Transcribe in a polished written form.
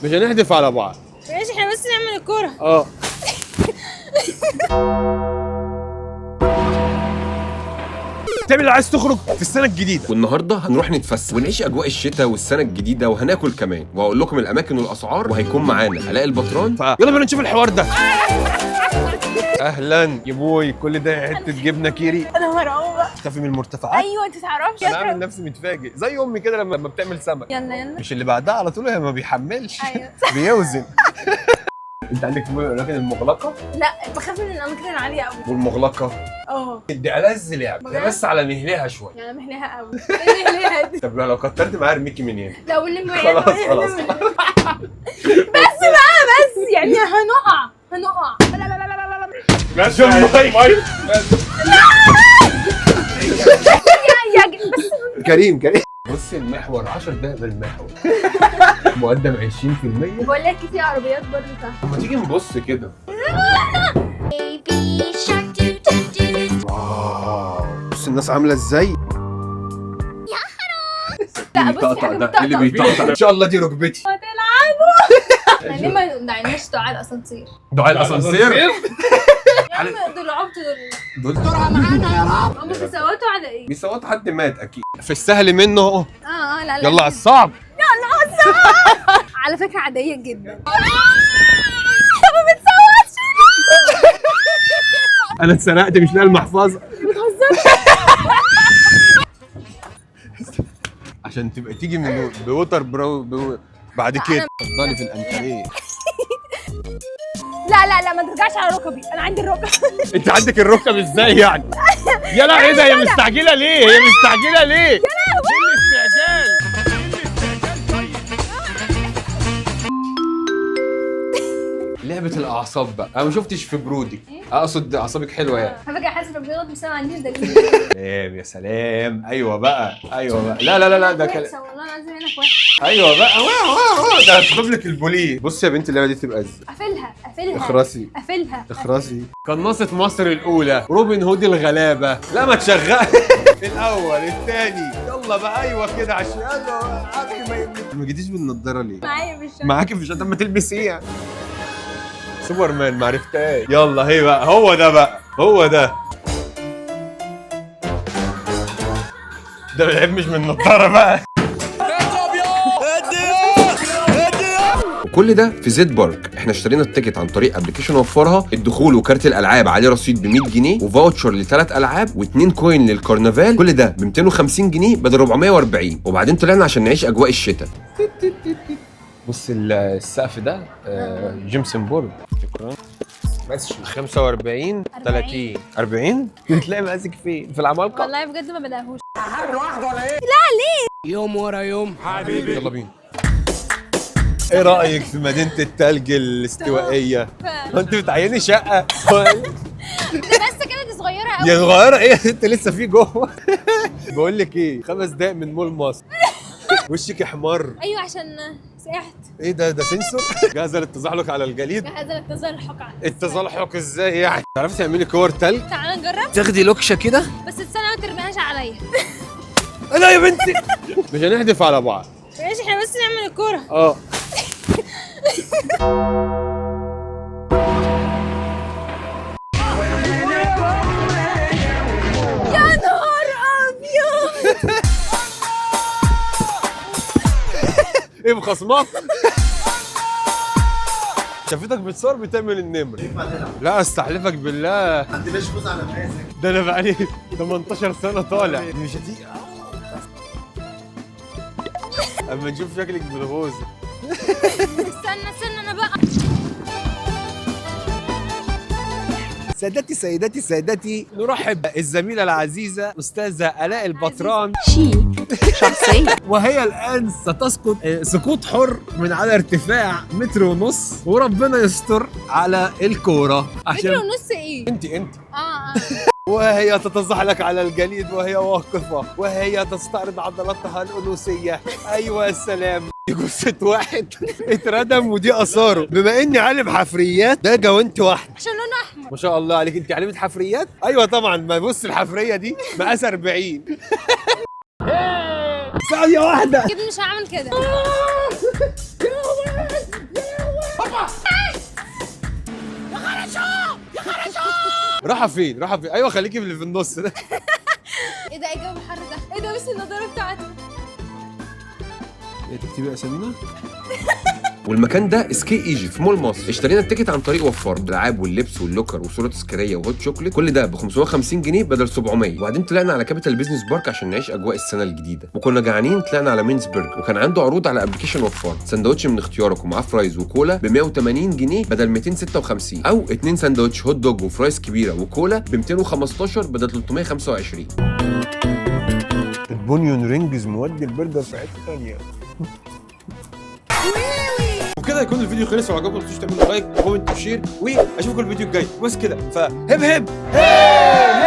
مش هنحدف على بعض. ماشي، احنا بس نعمل الكورة. اه تعمل اللي عايز تخرج في السنة الجديدة. والنهارده هنروح نتفسح ونعيش اجواء الشتاء والسنة الجديدة، وهناكل كمان، وهقول لكم الاماكن والاسعار، وهيكون معانا علاء البطران. يلا بينا نشوف الحوار ده. اهلا يا بوي، كل ده حتة جبنه كيري. انا مرعوبه. تخافي من المرتفعات؟ ايوه انت تعرفش. انا عامل نفسي متفاجئ زي امي كده لما بتعمل سمك. يلا يلا. مش اللي بعدها على طول، هي ما بيحملش. ايوه. بيوزن. انت عندك فوبيا من الاماكن المغلقة؟ لا، بخاف من الاماكن العالية قوي. والمغلقه اه دي ألذ لعبه، ده بس على مهلها شوية. يعني مهلها قوي. ايه مهلها دي؟ طب لو كترت معايا ارميكي من هنا. لا واللي خلاص، خلاص. بس بقى، بس يعني هنقع هنقع. لا لا لا لا لا لا. جون مايكل. يا بس. كريم كريم. بص المحور 10 دقايق بالمحور. مقدم 20%. بقول لك في عربيات برضه تحت. ما تيجي نبص كده. Baby shark doo doo doo. wow، بص الناس عامله ازاي. لا بص، في حاجة ده إيه اللي بتطقطق. بيطقطق؟ ان شاء الله دي ركبتي. هتلعبوا. احنا ليه ما دعيناش دعاء الاسانسير؟ دعاء الاسانسير. يا عم دول عبط دول. دول هم بيصوتوا على ايه؟ بيصوتوا حد مات اكيد. في السهل منه اهو. اه لا لا. يلا على الصعب. على فكرة عادية جدا. ما بتصوتش. انا اتسرقت، مش لاقي المحفظة. بتهزرش. عشان تبقى تيجي من بوتر برو بعد كده اتفضلي في الانتريه. لا لا لا، ما ترجعش على ركبي، انا عندي الركب. انت عندك الركب ازاي يعني؟ يا لا ايه ده، هي مستعجلة ليه؟ هي مستعجلة ليه؟ يا لهوي، ايه الاستعجال؟ ايه الاستعجال؟ طيب لعبة الأعصاب بقى، أنا ما شفتش في برودك، أقصد أعصابك حلوة يعني. على فكرة حاسة بغلط بس انا ما عنديش دليل. سلام يا سلام، أيوه بقى أيوه بقى، لا لا لا لا ده كلام. وحشة والله العظيم انا وحشة. أيوه بقى، wow wow wow، ده هتجيب لك البوليس. بصي يا بنتي اللعبة دي تبقى ازاي؟ قافلها قافلها. اخرسي. قافلها. اخرسي. قناصة مصر الأولى، روبن هود الغلابة، لا ما تشغل. الأول الثاني، يلا بقى أيوه كده عشان يلا عارف ما جيتيش بالنضارة ليه؟ معايا في الشنطة. معاكي في الشنطة، ما تلبسيها. سوبرمان ما عرفتهاش. يلا هي بقى، هو ده بقى، هو ده. ده العيب مش من النضارة بقى. وكل ده في زيت بارك. احنا اشترينا ال ticket عن طريق application وفرها، الدخول وكارت الالعاب عليه رصيد ب 100 جنيه و voucher لثلاث العاب و2 coin للكرنفال، كل ده ب 250 جنيه بدل 440. وبعدين طلعنا عشان نعيش اجواء الشتاء. بص السقف ده gypsum board. شكرا. بس 45 30 40. تلاقي مقاسك فين؟ في العمالقة؟ والله بجد ما بدأهوش. يوم ورا يوم. يلا بينا. ايه رايك في مدينة التلج الاستوائيه؟ انت بتعيني شقه؟ بس كده دي صغيرة قوي. يا صغيرة ايه؟ انت لسه في جوه. بقول لك ايه، 5 دقايق من مول مصر. وشك احمر. ايوه عشان سقعت. ايه ده؟ ده sensor؟ جاهزة للتزحلق على الجليد؟ جاهزة للتزحلق على التزحلق ازاي يعني؟ تعرفي تعملي كور تلج؟ تعالى نجرب. تاخدي لوكشه كده. بس تستنى ما ترميهاش عليا. لا يا بنتي، مش هنحدف على بعض. ماشي، احنا بس نعمل الكورة. اه يا نهار ابيض. ايه بخصمك؟ شافتك بتصور بتعمل النمر. لا استحلفك بالله، ما عندناش فوز على مقاسك. ده انا بقالي 18 سنة طالع. دي مش هتيجي اما نشوف شكلك بالغوزه. استنى استنى انا بقى. سادتي سيداتي سادتي، نرحب الزميلة العزيزة استاذه الاء البطران. شخصية. وهي الان ستسقط سقوط حر من على ارتفاع 1.5 متر، وربنا يستر على الكورة. متر عشان ونص ايه؟ انت اه وهي تتزحلق على الجليد وهي واقفة، وهي تستعرض عضلاتها الأنوثية. أيوة السلام. جثة واحد اتردم ودي آثاره. بما إني عالم حفريات، ده جوانت واحد عشان لونه أحمر. ما شاء الله عليك، أنت عالمة حفريات؟ أيوة طبعا. ما بص الحفرية دي مقاس 40. ثانية واحدة. أكيد مش هعمل كده. راحة فين؟ راحة فين؟ ايوه خليكي في اللي في النص ده. ايه ده؟ ايه الجو الحر ده؟ ايه ده؟ بس النضارة بتاعته. ايه، تكتبي اسامينا؟ والمكان ده Ski Egypt في مول مصر. اشترينا ال ticket عن طريق وفر، الالعاب واللبس وال locker وصوره تذكارية و hot chocolate، كل ده ب 550 جنيه بدل 700. وبعدين طلعنا على Capital Business Park عشان نعيش اجواء السنة الجديده، وكنا جعانين طلعنا على مينزبرج، وكان عنده عروض على application وفر، سندوتش من اختيارك ومعاه fries وكولا ب 180 جنيه بدل 256، او اتنين سندوتش hot dog و fries كبيرة وكولا ب 215 بدل 325. ال onion rings مودي البرجر في حتة ثانيه. وكده يكون الفيديو خلص. لو عجبكم ما تنسوش تعملوا like و comment و share، واشوفكم الفيديو الجاي. بس كده، فهب هب هي.